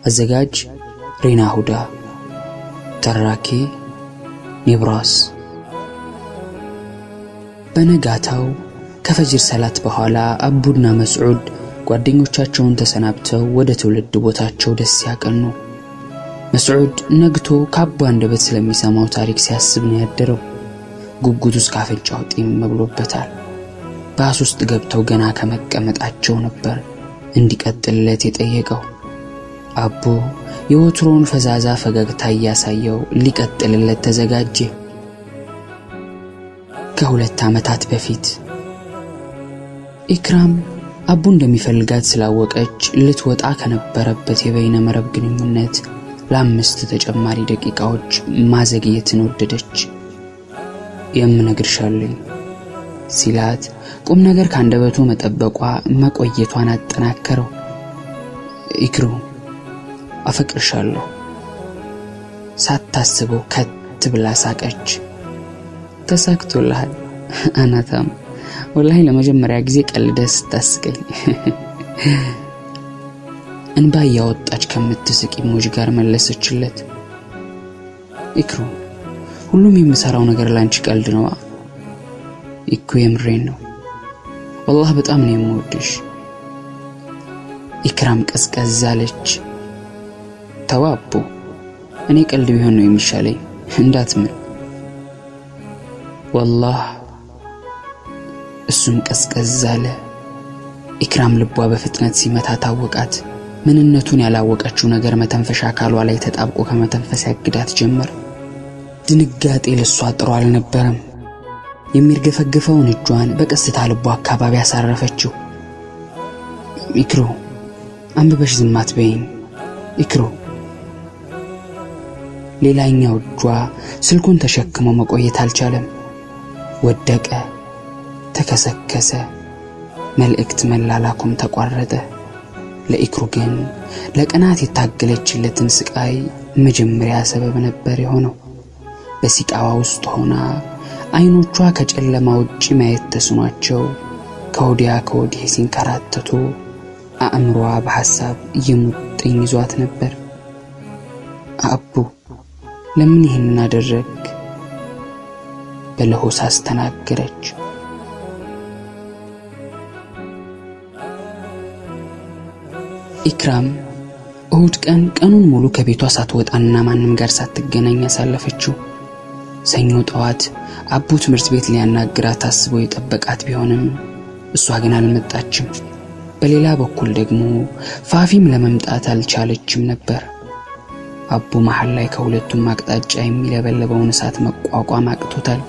አዘጋጅ ሪና ሁዳ፣ ተራኪ ኒብራስ። በነጋታው ከፈጅር ሰላት በኋላ አቡና መስዑድ ጓደኞቻቸውን ተሰናብተው ወደ ትውልድ ቦታቸው ደስ ያቀኑ። መስዑድ ነግቶ ከአቡ አንደበት ስለሚሰማው ታሪክ ሲያስብ ነው ያደረው። ጉጉቱ እስከ አፍንጫው ጢም ብሎበታል። ባስ ውስጥ ገብተው ገና ከመቀመጣቸው ነበር እንዲቀጥልለት የጠየቀው። አቡ የወትሮውን ፈዛዛ ፈገግታ እያሳየው ሊቀጥልለት ተዘጋጀ። ከ2 ዓመታት በፊት ኢክራም አቡ እንደሚፈልጋት ስላወቀች ልትወጣ ከነበረበት የበይነ መረብ ግንኙነት ለ5 ተጨማሪ ደቂቃዎች ማዘግየትን ወደደች። "የምነግርሽ አለኝ" ሲላት ቁም ነገር ካንደበቱ መጠበቋ መቆየቷን አጠናከረው። "ኢክሩ፣ አፈቅርሻለሁ።" ሳታስበው ከት ብላ ሳቀች። "ተሳክቶልሃል አናታም፣ ወላሂ ለመጀመሪያ ጊዜ ቀልደህ ስታስቀኝ።" እንባ እያወጣች ከምትስቅ emoji ጋር መለሰችለት። "ኢክሩ፣ ሁሉም የምሰራው ነገር ላንቺ ቀልድ ነዋ።" "ኢኩ፣ የምሬን ነው። ወላህ በጣም ነው የምወድሽ።" ኢክራም ቀዝቀዝ አለች። "ተው አቡ፣ እኔ ቀልድ ቢሆን ነው የሚሻለኝ፣ እንዳትምን።" "ወላህ።" እሱም ቀዝቀዝ አለ። ኢክራም ልቧ በፍጥነት ሲመታ ታወቃት። ምንነቱን ያላወቀችው ነገር መተንፈሻ አካሏ ላይ ተጣብቆ ከመተንፈስ ያግዳት ጀመር። ድንጋጤ ለሷ ጥሩ አልነበረም። የሚርገፈግፈውን እጇን በቀስታ ልቧ አካባቢ ያሳረፈችው። "ኢክሩ፣ አንብበሽ ዝም አትበይኝ ኢክሩ።" ሌላኛው እጇ ስልኩን ተሸክሞ መቆየት አልቻለም። ወደቀ፣ ተከሰከሰ። መልእክት መላላኩም ተቋረጠ። ለኢክሩ ግን ለቀናት የታገለችለትን ስቃይ መጀመሪያ ሰበብ ነበር የሆነው። በሲቃዋ ውስጥ ሆና አይኖቿ ከጨለማ ውጭ ማየት ተስኗቸው ከወዲያ ከወዲህ ሲንከራተቱ አእምሮዋ በሐሳብ የሙጥኝ ይዟት ነበር። "አቡ፣ ለምን ይህንን አደረግ?" በለሆሳስ ተናገረች። ኢክራም እሁድ ቀን ቀኑን ሙሉ ከቤቷ ሳትወጣና ማንም ጋር ሳትገናኝ ያሳለፈችው። ሰኞ ጠዋት አቡ ትምህርት ቤት ሊያናግራት ታስቦ የጠበቃት ቢሆንም እሷ ግን አልመጣችም። በሌላ በኩል ደግሞ ፋፊም ለመምጣት አልቻለችም ነበር። አቡ መሐል ላይ ከሁለቱም አቅጣጫ የሚለበለበውን እሳት መቋቋም አቅቶታል።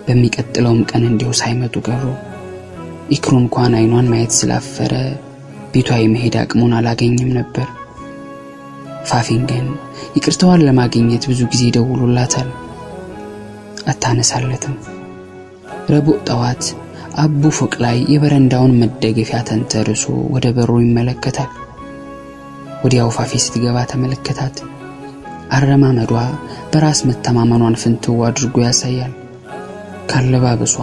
በሚቀጥለውም ቀን እንዲሁ ሳይመጡ ቀሩ። ኢክሩ እንኳን አይኗን ማየት ስላፈረ ቤቷ የመሄድ አቅሙን አላገኘም ነበር። ፋፊን ግን ይቅርታዋን ለማግኘት ብዙ ጊዜ ደውሎላታል፣ አታነሳለትም። ረቡዕ ጠዋት አቡ ፎቅ ላይ የበረንዳውን መደገፊያ ተንተርሶ ወደ በሩ ይመለከታል። ወዲያው ፋፊ ስትገባ ተመለከታት። አረማመዷ በራስ መተማመኗን ፍንትው አድርጎ ያሳያል። ካለባበሷ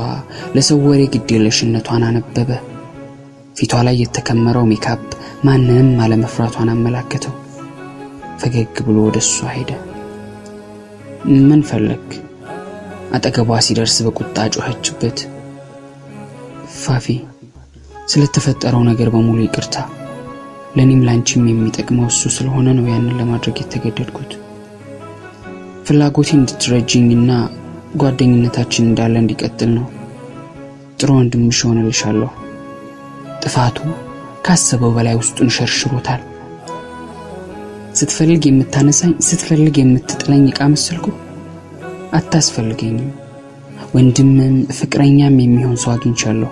ለሰው ወሬ ግዴለሽነቷን አነበበ። ፊቷ ላይ የተከመረው ሜካፕ ማንንም አለመፍራቷን አመላከተው። ፈገግ ብሎ ወደ እሷ ሄደ። "ምን ፈለግ?" አጠገቧ ሲደርስ በቁጣ ጮኸችበት። "ፋፊ፣ ስለተፈጠረው ነገር በሙሉ ይቅርታ። ለእኔም ላንቺም የሚጠቅመው እሱ ስለሆነ ነው ያንን ለማድረግ የተገደድኩት። ፍላጎቴ እንድትረጅኝና ጓደኝነታችን እንዳለ እንዲቀጥል ነው። ጥሩ ወንድምሽ እሆንልሻለሁ።" ጥፋቱ ካሰበው በላይ ውስጡን ሸርሽሮታል። "ስትፈልግ የምታነሳኝ፣ ስትፈልግ የምትጥለኝ ዕቃ መሰልኩ? አታስፈልገኝም። ወንድምም ፍቅረኛም የሚሆን ሰው አግኝቻለሁ።"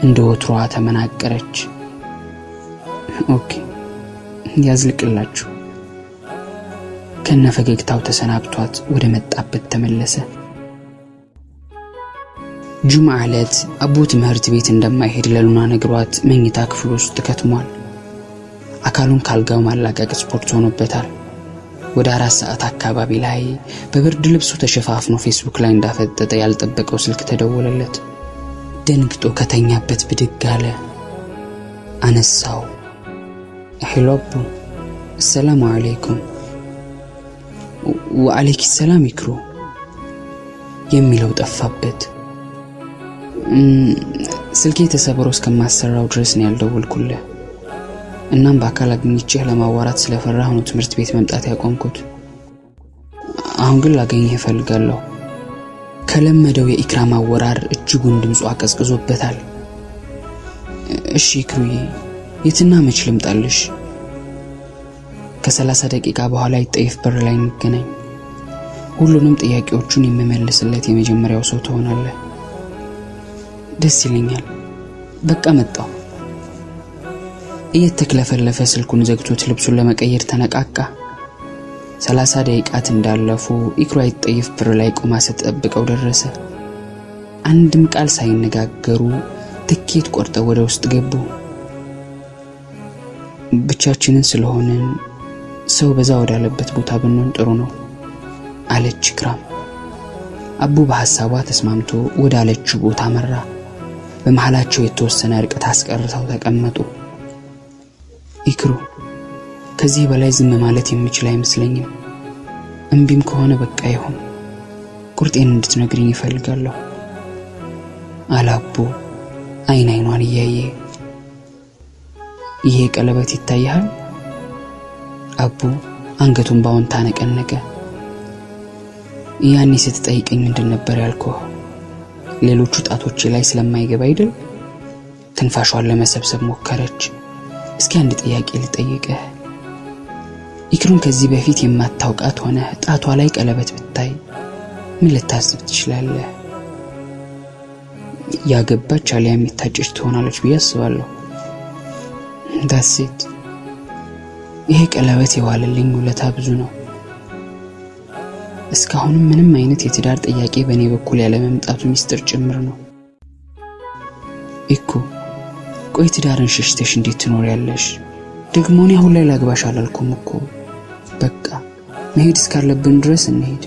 እንደ ወትሮዋ ተመናቀረች። "Okay፣ ያዝልቅላችሁ።" ከነ ፈገግታው ተሰናብቷት ወደ መጣበት ተመለሰ። ጁምዓ ዕለት አቡ ትምህርት ቤት እንደማይሄድ ለሉና ነግሯት መኝታ ክፍል ውስጥ ከትሟል። አካሉን ካልጋው ማላቀቅ ስፖርት ሆኖበታል። ወደ 4 ሰዓት አካባቢ ላይ በብርድ ልብሱ ተሸፋፍኖ ፌስቡክ ላይ እንዳፈጠጠ ያልጠበቀው ስልክ ተደወለለት። ደንግጦ ከተኛበት ብድግ አለ። አነሳው። "Hello አቡ።" አሰላሙ አለይኩም። ወአለይክ ሰላም ይክሩ የሚለው ጠፋበት። ስልኬ ተሰብሮ እስከማሰራው ድረስ ነው ያልደወልኩልህ። እናም በአካል አግኝቼህ ለማዋራት ስለፈራሁ ነው ትምህርት ቤት መምጣት ያቆምኩት። አሁን ግን ላገኝህ እፈልጋለሁ። ከለመደው የኢክራም አወራር እጅጉን ድምጿ ቀዝቅዞበታል። እሺ ኢክሩዬ፣ የትና መች ልምጣልሽ? ከ30 ደቂቃ በኋላ ይጠይፍ በር ላይ እንገናኝ። ሁሉንም ጥያቄዎቹን የምመልስለት የመጀመሪያው ሰው ትሆናለህ። ደስ ይለኛል። በቃ መጣሁ። እየተክለፈለፈ ስልኩን ዘግቶት ልብሱን ለመቀየር ተነቃቃ። 30 ደቂቃት እንዳለፉ ኢክሩ አይጠይፍ በር ላይ ቆማ ስትጠብቀው ደረሰ። አንድም ቃል ሳይነጋገሩ ትኬት ቆርጠው ወደ ውስጥ ገቡ። ብቻችንን ስለሆንን ሰው በዛ ወዳለበት ቦታ ብንሆን ጥሩ ነው አለች ኢክራም። አቡ በሐሳቧ ተስማምቶ ወዳለችው ቦታ መራ። በመሃላቸው የተወሰነ ርቀት አስቀርተው ተቀመጡ። ኢክሩ፣ ከዚህ በላይ ዝም ማለት የምችል አይመስለኝም። እምቢም ከሆነ በቃ ይሁን፣ ቁርጤን እንድትነግሪኝ እፈልጋለሁ አለ አቡ አይን አይኗን እያየ። ይሄ ቀለበት ይታይሃል? አቡ አንገቱን ባዎንታ ነቀነቀ። ያኔ ስትጠይቀኝ ምንድን ነበር ያልኩህ? ሌሎቹ ጣቶቼ ላይ ስለማይገባ አይደል? ትንፋሿን ለመሰብሰብ ሞከረች። እስኪ አንድ ጥያቄ ልጠይቅህ። ኢክሩን ከዚህ በፊት የማታውቃት ሆነህ ጣቷ ላይ ቀለበት ብታይ ምን ልታስብ ትችላለህ? ያገባች አሊያም የታጨች ትሆናለች ብዬ አስባለሁ። That's it። ይሄ ቀለበት የዋለልኝ ውለታ ብዙ ነው። እስካሁንም ምንም አይነት የትዳር ጥያቄ በእኔ በኩል ያለመምጣቱ ሚስጥር ጭምር ነው። ኢኩ፣ ቆይ ትዳርን ሸሽተሽ እንዴት ትኖሪያለሽ? ደግሞ እኔ አሁን ላይ ላግባሽ አላልኩም እኮ። በቃ መሄድ እስካለብን ድረስ እንሄድ።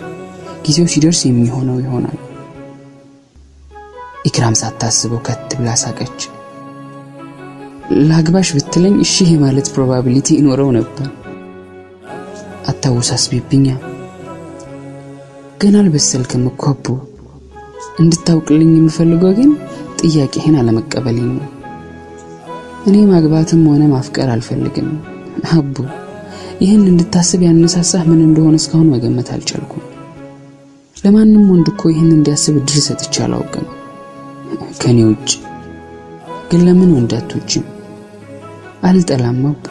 ጊዜው ሲደርስ የሚሆነው ይሆናል። ኢክራም ሳታስበው ከት ብላ ሳቀች። ላግባሽ ብትለኝ እሺ ማለት probability ይኖረው ነበር። አታወሳስቢብኛ። ገና አልበሰልክም እኮ አቡ። እንድታውቅልኝ የምፈልገው ግን ጥያቄህን አለመቀበሌን ነው። እኔ ማግባትም ሆነ ማፍቀር አልፈልግም አቡ። ይህን እንድታስብ ያነሳሳህ ምን እንደሆነ እስካሁን መገመት አልቻልኩም። ለማንም ወንድ እኮ ይህን እንዲያስብ እድል ሰጥቼ አላውቅም ከኔ ውጭ። ግን ለምን ወንድ አትወጂም? አልጠላም አቡ።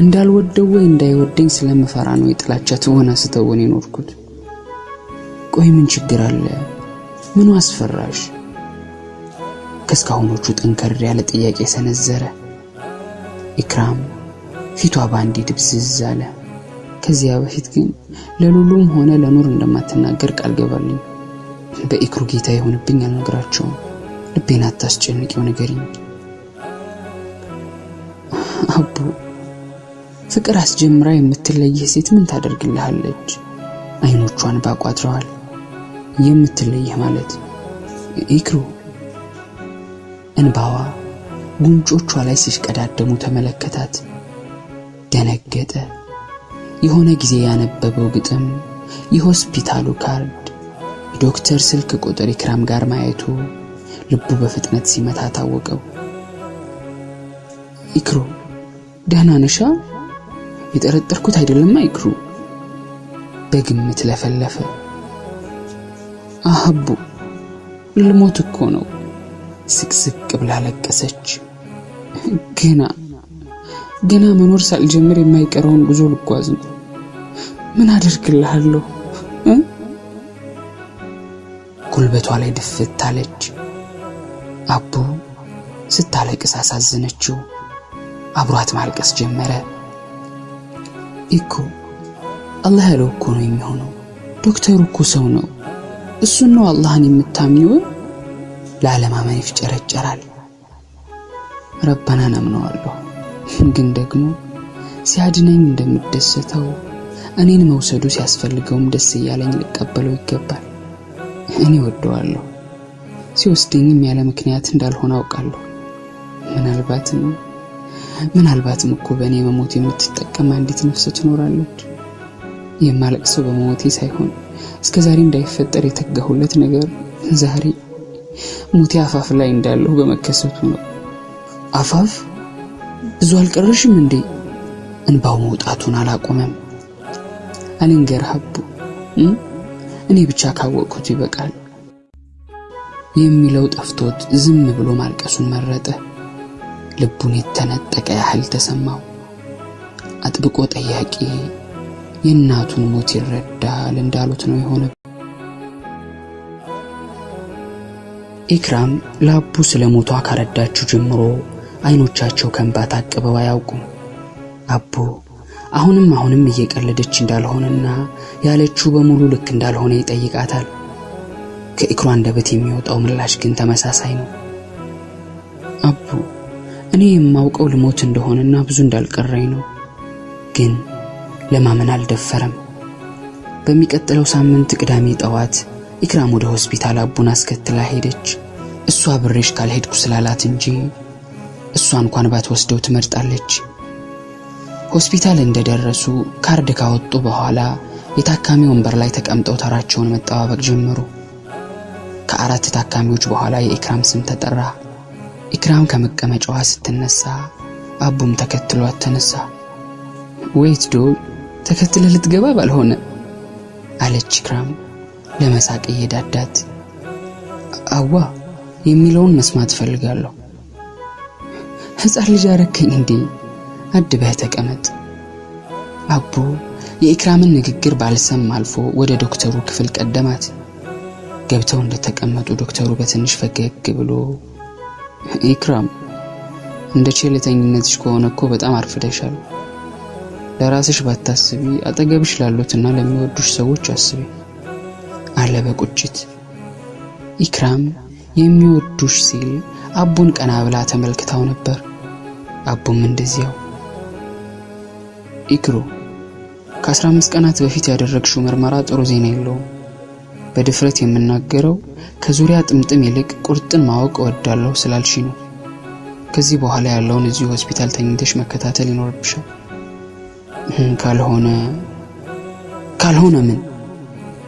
እንዳልወደው ወይ እንዳይወደኝ ስለምፈራ ነው የጥላቻ ትወና ስተወን የኖርኩት። ቆይ ምን ችግር አለ? ምኑ አስፈራሽ? ከእስካሁኖቹ ጠንከር ያለ ጥያቄ ሰነዘረ። ኢክራም ፊቷ ባንዴ ድብዝዝ አለ። ከዚያ በፊት ግን ለሉሉም ሆነ ለኑር እንደማትናገር ቃል ገባልኝ። በኢክሩ ጌታ ይሆንብኝ አልነግራቸውም። ልቤን አታስጨንቂው፣ ንገሪኝ። አቡ፣ ፍቅር አስጀምራ የምትለይህ ሴት ምን ታደርግልሃለች? አይኖቿን ባቋጥረዋል። የምትለይህ ማለት ኢክሩ። እንባዋ ጉንጮቿ ላይ ሲሽቀዳደሙ ተመለከታት። ደነገጠ። የሆነ ጊዜ ያነበበው ግጥም፣ የሆስፒታሉ ካርድ፣ የዶክተር ስልክ ቁጥር ኢክራም ጋር ማየቱ ልቡ በፍጥነት ሲመታ ታወቀው። ኢክሩ፣ ደህና ነሻ? የጠረጠርኩት አይደለማ ኢክሩ? በግምት ለፈለፈ። አቡ፣ ልሞት እኮ ነው። ስቅስቅ ብላ ለቀሰች። ገና ገና መኖር ሳልጀምር የማይቀረውን ጉዞ ልጓዝ ነው። ምን አደርግልሃለሁ? ጉልበቷ ላይ ድፍት አለች። አቡ ስታለቅስ አሳዘነችው። አብሯት ማልቀስ ጀመረ። ኢኩ፣ አላህ ያለው እኮ ነው የሚሆነው። ዶክተሩ እኮ ሰው ነው። እሱን ነው አላህን የምታምኚው? ላለማመን ይፍጨረጨራል። ረበናን አምነዋለሁ፣ ግን ደግሞ ሲያድነኝ እንደምደሰተው እኔን መውሰዱ ሲያስፈልገውም ደስ እያለኝ ልቀበለው ይገባል። እኔ ወደዋለሁ። ሲወስደኝም ያለ ምክንያት እንዳልሆነ አውቃለሁ። ምናልባትም ምናልባትም እኮ በእኔ መሞት የምትጠቀም አንዲት ነፍስ ትኖራለች። የማለቅሰው በመሞቴ ሳይሆን እስከ ዛሬ እንዳይፈጠር የተጋሁለት ነገር ዛሬ ሞቴ አፋፍ ላይ እንዳለሁ በመከሰቱ ነው። አፋፍ ብዙ አልቀረሽም እንዴ? እንባው መውጣቱን አላቆመም። አልንገርህ አቡ፣ እኔ ብቻ ካወቅኩት ይበቃል የሚለው ጠፍቶት ዝም ብሎ ማልቀሱን መረጠ። ልቡን የተነጠቀ ያህል ተሰማው። አጥብቆ ጠያቂ የእናቱን ሞት ይረዳል እንዳሉት ነው የሆነ። ኢክራም ለአቡ ስለ ሞቷ ካረዳችው ጀምሮ አይኖቻቸው ከእንባ ታቅበው አያውቁም። አቡ አሁንም አሁንም እየቀለደች እንዳልሆነና ያለችው በሙሉ ልክ እንዳልሆነ ይጠይቃታል። ከኢክሩ አንደበት የሚወጣው ምላሽ ግን ተመሳሳይ ነው። አቡ እኔ የማውቀው ልሞት እንደሆነና ብዙ እንዳልቀረኝ ነው፣ ግን ለማመን አልደፈረም። በሚቀጥለው ሳምንት ቅዳሜ ጠዋት ኢክራም ወደ ሆስፒታል አቡን አስከትላ ሄደች። እሷ ብሬሽ ካልሄድኩ ስላላት እንጂ እሷ እንኳን ባትወስደው ትመርጣለች። ሆስፒታል እንደደረሱ ካርድ ካወጡ በኋላ የታካሚ ወንበር ላይ ተቀምጠው ተራቸውን መጠባበቅ ጀመሩ። ከአራት ታካሚዎች በኋላ የኢክራም ስም ተጠራ። ኢክራም ከመቀመጫዋ ስትነሳ አቡም ተከትሏት ተነሳ። Wait ዶ ተከትለህ ልትገባ ባልሆነ አለች ኢክራም ለመሳቅ እየዳዳት። አዋ የሚለውን መስማት እፈልጋለሁ። ሕፃን ልጅ አረከኝ እንዴ? አድበህ ተቀመጥ። አቡ የኢክራምን ንግግር ባልሰማ አልፎ ወደ ዶክተሩ ክፍል ቀደማት። ገብተው እንደተቀመጡ ዶክተሩ በትንሽ ፈገግ ብሎ ኢክራም፣ እንደ ቸልተኝነትሽ ከሆነ እኮ በጣም አርፍደሻል። ለራስሽ ባታስቢ አጠገብሽ ላሉትና ለሚወዱሽ ሰዎች አስቢ አለ በቁጭት። ኢክራም የሚወዱሽ ሲል አቡን ቀና ብላ ተመልክታው ነበር። አቡም እንደዚያው። ኢክሩ፣ ከ15 ቀናት በፊት ያደረግሽው ምርመራ ጥሩ ዜና የለውም። በድፍረት የምናገረው ከዙሪያ ጥምጥም ይልቅ ቁርጥን ማወቅ እወዳለሁ ስላልሽ ነው። ከዚህ በኋላ ያለውን እዚሁ ሆስፒታል ተኝተሽ መከታተል ይኖርብሻል። ካልሆነ ካልሆነ ምን?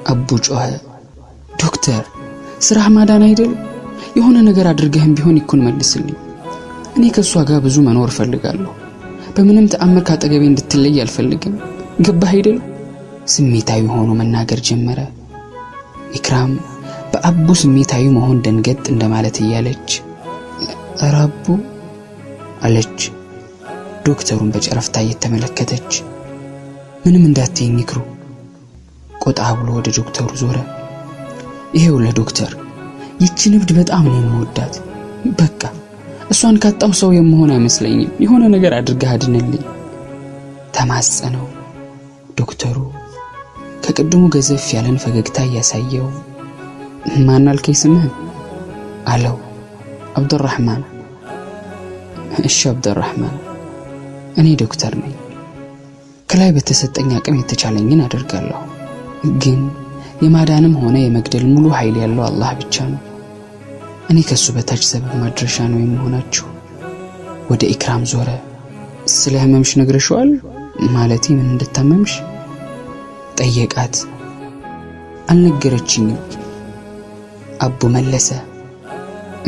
አቡ ጮኸ። ዶክተር፣ ስራህ ማዳን አይደል? የሆነ ነገር አድርገህም ቢሆን ይኩን መልስልኝ። እኔ ከእሷ ጋር ብዙ መኖር እፈልጋለሁ። በምንም ተአምር ካጠገቤ እንድትለይ አልፈልግም። ገባህ አይደል? ስሜታዊ ሆኖ መናገር ጀመረ። ኢክራም በአቡ ስሜታዊ መሆን ደንገጥ እንደማለት እያለች ኧረ አቡ አለች፣ ዶክተሩን በጨረፍታ እየተመለከተች። ምንም እንዳትይኝ ኢክሩ። ቆጣ ብሎ ወደ ዶክተሩ ዞረ። ይሄውልህ ዶክተር፣ ይቺ ንብድ በጣም ነው የምወዳት። በቃ እሷን ካጣው ሰው የምሆን አይመስለኝም። የሆነ ነገር አድርገህ አድንልኝ ተማጸነው። ዶክተሩ ከቅድሙ ገዘፍ ያለን ፈገግታ እያሳየው ማን አልከኝ ስምህን አለው። አብዱራህማን። እሺ አብዱራህማን፣ እኔ ዶክተር ነኝ። ከላይ በተሰጠኝ አቅም የተቻለኝን አደርጋለሁ። ግን የማዳንም ሆነ የመግደል ሙሉ ኃይል ያለው አላህ ብቻ ነው። እኔ ከሱ በታች ሰበብ ማድረሻ ነው የምሆናችሁ። ወደ ኢክራም ዞረ። ስለ ህመምሽ ነግረሽዋል? ማለቴ ምን እንደታመምሽ ጠየቃት። አልነገረችኝም አቡ መለሰ።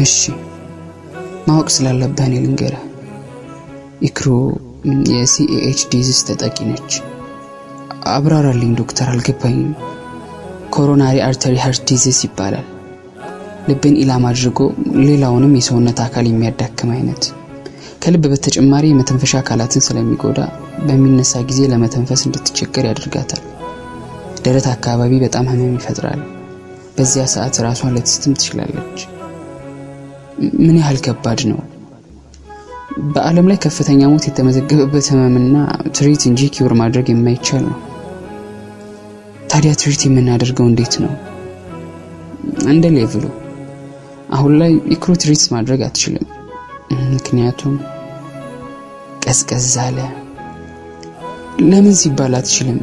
እሺ ማወቅ ስላለብህ እኔ ልንገርህ። ኢክሩ የ CAH disease ተጠቂ ነች። አብራራልኝ ዶክተር፣ አልገባኝም። Coronary artery heart disease ይባላል። ልብን ኢላማ አድርጎ ሌላውንም የሰውነት አካል የሚያዳክም አይነት። ከልብ በተጨማሪ የመተንፈሻ አካላትን ስለሚጎዳ በሚነሳ ጊዜ ለመተንፈስ እንድትቸገር ያደርጋታል። ደረት አካባቢ በጣም ህመም ይፈጥራል። በዚያ ሰዓት ራሷን ልትስትም ትችላለች። ምን ያህል ከባድ ነው? በዓለም ላይ ከፍተኛ ሞት የተመዘገበበት ህመምና treat እንጂ cure ማድረግ የማይቻል ነው። ታዲያ treat የምናደርገው እንዴት ነው? እንደ level ኡ አሁን ላይ ኢክሩ treat ማድረግ አትችልም። ምክንያቱም ቀዝቀዝ አለ። ለምን ሲባል አትችልም?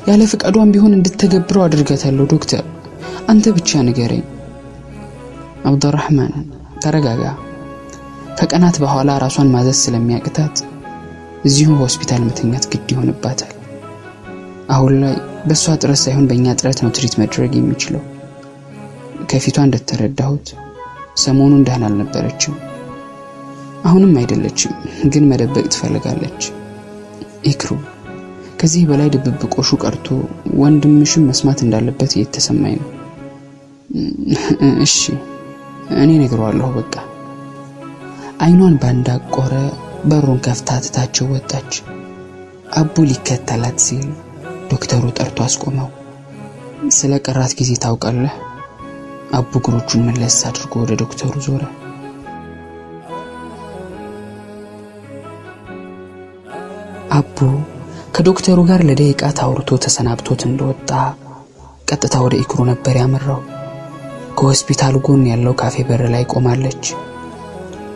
ያለ ፈቃዷን ቢሆን እንድተገብረው አድርጋታለሁ። ዶክተር አንተ ብቻ ንገረኝ። አብዱራህማን ተረጋጋ። ከቀናት በኋላ ራሷን ማዘዝ ስለሚያቅታት እዚሁ ሆስፒታል መተኛት ግድ ይሆንባታል። አሁን ላይ በእሷ ጥረት ሳይሆን በእኛ ጥረት ነው treat መደረግ የሚችለው። ከፊቷ እንደተረዳሁት ሰሞኑን ደህና አልነበረችም። አሁንም አይደለችም፣ ግን መደበቅ ትፈልጋለች። ኢክሩ፣ ከዚህ በላይ ድብብቆሹ ቀርቶ ወንድምሽም መስማት እንዳለበት እየተሰማኝ ነው። እሺ፣ እኔ እነግረዋለሁ በቃ። አይኗን ባንዳቆረ በሩን ከፍታ ትታቸው ወጣች። አቡ ሊከተላት ሲል ዶክተሩ ጠርቶ አስቆመው። ስለ ቀራት ጊዜ ታውቃለህ? አቡ እግሮቹን መለስ አድርጎ ወደ ዶክተሩ ዞረ። አቡ ከዶክተሩ ጋር ለደቂቃ ታውርቶ ተሰናብቶት እንደወጣ ቀጥታ ወደ ኢክሩ ነበር ያመራው። ከሆስፒታሉ ጎን ያለው ካፌ በር ላይ ቆማለች።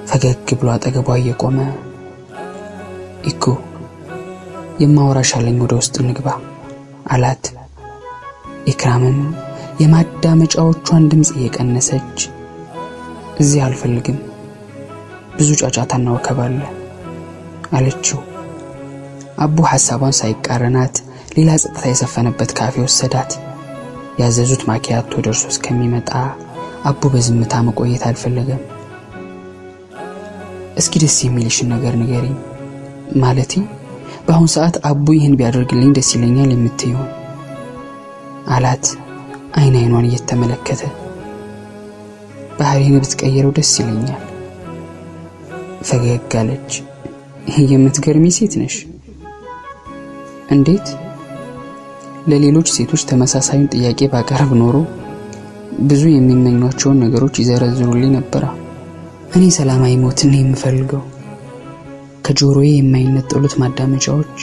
ፈገግ ብሎ አጠገቧ እየቆመ ኢኩ፣ የማወራሽ አለኝ፣ ወደ ውስጥ እንግባ አላት። ኢክራምም የማዳመጫዎቿን ድምፅ እየቀነሰች እዚህ አልፈልግም፣ ብዙ ጫጫታና ወከባ አለ አለችው። አቡ ሐሳቧን ሳይቃረናት ሌላ ጸጥታ የሰፈነበት ካፌ ወሰዳት። ያዘዙት ማኪያቶ ደርሶ እስከሚመጣ አቡ በዝምታ መቆየት አልፈለገም። እስኪ ደስ የሚልሽን ነገር ንገሪኝ፣ ማለቴ በአሁን ሰዓት አቡ ይህን ቢያደርግልኝ ደስ ይለኛል የምትይውን አላት። አይን አይኗን እየተመለከተ ባህሪን ብትቀይረው ደስ ይለኛል። ፈገግ አለች። የምትገርሚ ሴት ነሽ። እንዴት? ለሌሎች ሴቶች ተመሳሳዩን ጥያቄ ባቀርብ ኖሮ ብዙ የሚመኟቸውን ነገሮች ይዘረዝሩልኝ ነበራ። እኔ ሰላማዊ ሞትን ነው የምፈልገው። ከጆሮዬ የማይነጠሉት ማዳመጫዎች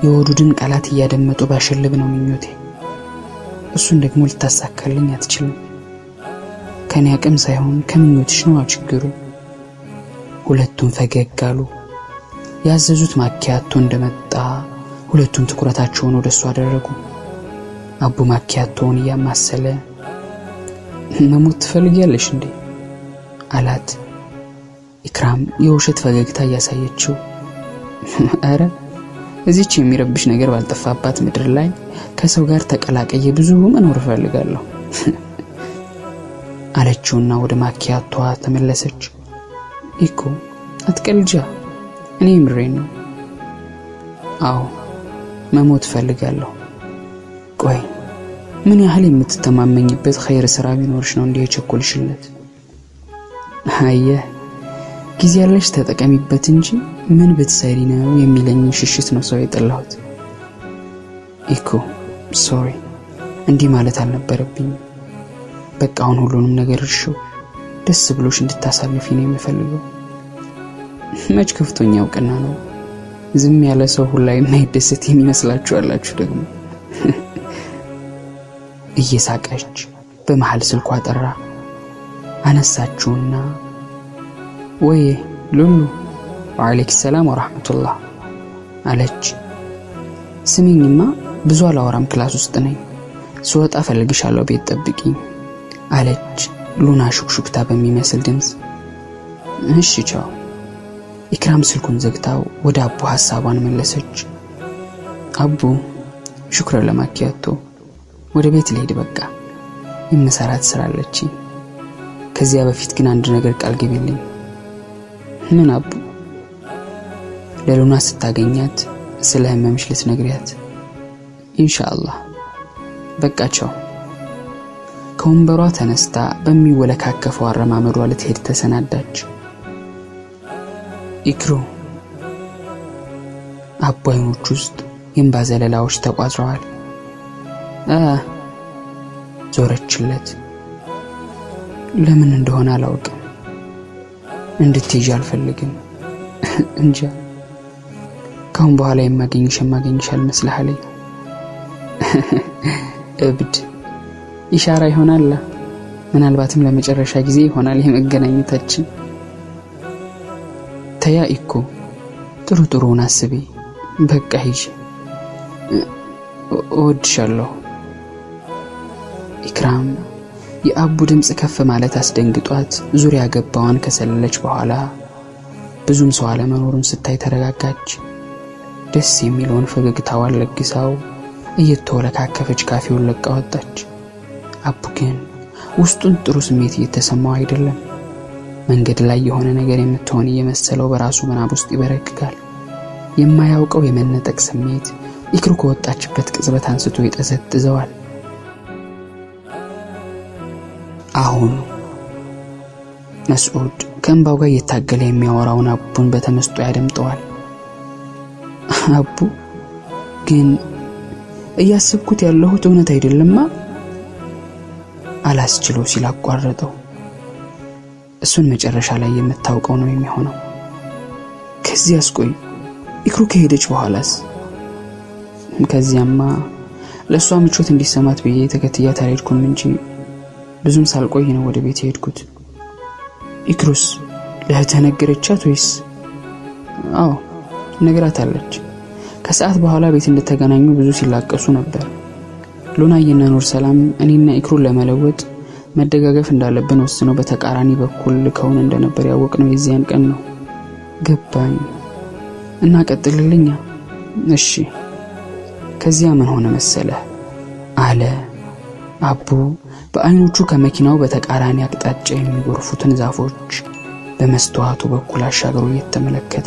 የወዱድን ቃላት እያደመጡ ባሸልብ ነው ምኞቴ። እሱን ደግሞ ልታሳካልኝ አትችልም። ከኔ አቅም ሳይሆን ከምኞትሽ ነው ችግሩ። ሁለቱም ፈገግ አሉ። ያዘዙት ማኪያቶ እንደመጣ ሁለቱም ትኩረታቸውን ወደሱ አደረጉ። አቡ ማኪያቶውን እያማሰለ መሞት ትፈልጊያለሽ እንዴ አላት። ኢክራም የውሸት ፈገግታ እያሳየችው አረ እዚች የሚረብሽ ነገር ባልጠፋባት ምድር ላይ ከሰው ጋር ተቀላቀየ ብዙ መኖር እፈልጋለሁ አለችውና ወደ ማኪያቶዋ ተመለሰች። ኢኮ አትቀልጃ፣ እኔ ምሬን ነው። አዎ መሞት እፈልጋለሁ። ቆይ ምን ያህል የምትተማመኝበት ኸይር ስራ ቢኖርሽ ነው እንዲህ የቸኮልሽለት? አየህ ጊዜ ያለሽ ተጠቀሚበት እንጂ ምን ብትሰሪ ነው የሚለኝ ሽሽት ነው ሰው የጠላሁት። ኢኮ sorry፣ እንዲህ ማለት አልነበረብኝም። በቃ አሁን ሁሉንም ነገር እርሺው፣ ደስ ብሎሽ እንድታሳልፊ ነው የምፈልገው። መች ከፍቶኝ ያውቅና ነው ዝም ያለ ሰው ሁላ የማይደሰት የሚመስላችሁ አላችሁ ደግሞ። እየሳቀች በመሃል ስልኳ ጠራ። አነሳችውና ወይ ሉሉ፣ ወዓለይኩም ሰላም ወራህመቱላህ አለች። ስሚኝማ ብዙ አላወራም፣ class ውስጥ ነኝ፣ ስወጣ እፈልግሻለሁ፣ ቤት ጠብቂኝ አለች ሉና ሹክሹክታ በሚመስል ድምፅ። እሺ ቻው። ኢክራም ስልኩን ዘግታው ወደ አቡ ሐሳቧን መለሰች። አቡ شكرا ለማኪያቶ፣ ወደ ቤት ልሄድ በቃ የምሰራት ስራ አለችኝ። ከዚያ በፊት ግን አንድ ነገር ቃል ግቢልኝ። ምን አቡ? ለሉና ስታገኛት ስለ ህመምሽ ልትነግሪያት። ኢንሻአላህ። በቃ ቻው። ከወንበሯ ተነስታ በሚወለካከፈው አረማመዷ ልትሄድ ተሰናዳች። ኢክሩ። አቡ አይኖች ውስጥ የእንባ ዘለላዎች ተቋጥረዋል። ዞረችለት። ለምን እንደሆነ አላውቅም፣ እንድትሄጂ አልፈልግም። እንጃ ካሁን በኋላ የማገኝሽ አልመስልህ አለኝ። እብድ ኢሻራ ይሆናል። ምናልባትም ለመጨረሻ ጊዜ ይሆናል የመገናኘታችን። ተያ ኢኮ፣ ጥሩ ጥሩውን አስቢ። በቃ ሂጂ፣ እወድሻለሁ። ኢክራም የአቡ ድምፅ ከፍ ማለት አስደንግጧት ዙሪያ ገባዋን ከሰለለች በኋላ ብዙም ሰው አለመኖሩን ስታይ ተረጋጋች። ደስ የሚለውን ፈገግታዋን ለግሳው እየተወለካከፈች ካፌውን ለቃ ወጣች። አቡ ግን ውስጡን ጥሩ ስሜት እየተሰማው አይደለም። መንገድ ላይ የሆነ ነገር የምትሆን እየመሰለው በራሱ ምናብ ውስጥ ይበረግጋል። የማያውቀው የመነጠቅ ስሜት ኢክሩ ከወጣችበት ቅጽበት አንስቶ ይጠዘጥዘዋል። አሁን መስዑድ ከእንባው ጋር እየታገለ የሚያወራውን አቡን በተመስጦ ያደምጠዋል። አቡ ግን እያሰብኩት ያለሁት እውነት አይደለማ አላስችለው ሲል አቋረጠው። እሱን መጨረሻ ላይ የምታውቀው ነው የሚሆነው። ከዚያስ ቆይ ኢክሩ ከሄደች በኋላስ? ከዚያማ ለእሷ ምቾት እንዲሰማት ብዬ ተከትያት አልሄድኩም እንጂ ብዙም ሳልቆይ ነው ወደ ቤት የሄድኩት። ኢክሩስ ለእህትህ ነገረቻት ወይስ? አዎ ነግራታለች። ከሰዓት በኋላ ቤት እንደተገናኙ ብዙ ሲላቀሱ ነበር። ሉናዬና ኑር ሰላም እኔና ኢክሩን ለመለወጥ መደጋገፍ እንዳለብን ወስነው በተቃራኒ በኩል ልከውን እንደነበር ያወቅነው የዚያን ቀን ነው። ገባኝ። እና ቀጥልልኛ። እሺ። ከዚያ ምን ሆነ መሰለህ አለ አቡ በአይኖቹ ከመኪናው በተቃራኒ አቅጣጫ የሚጎርፉትን ዛፎች በመስተዋቱ በኩል አሻግሮ እየተመለከተ።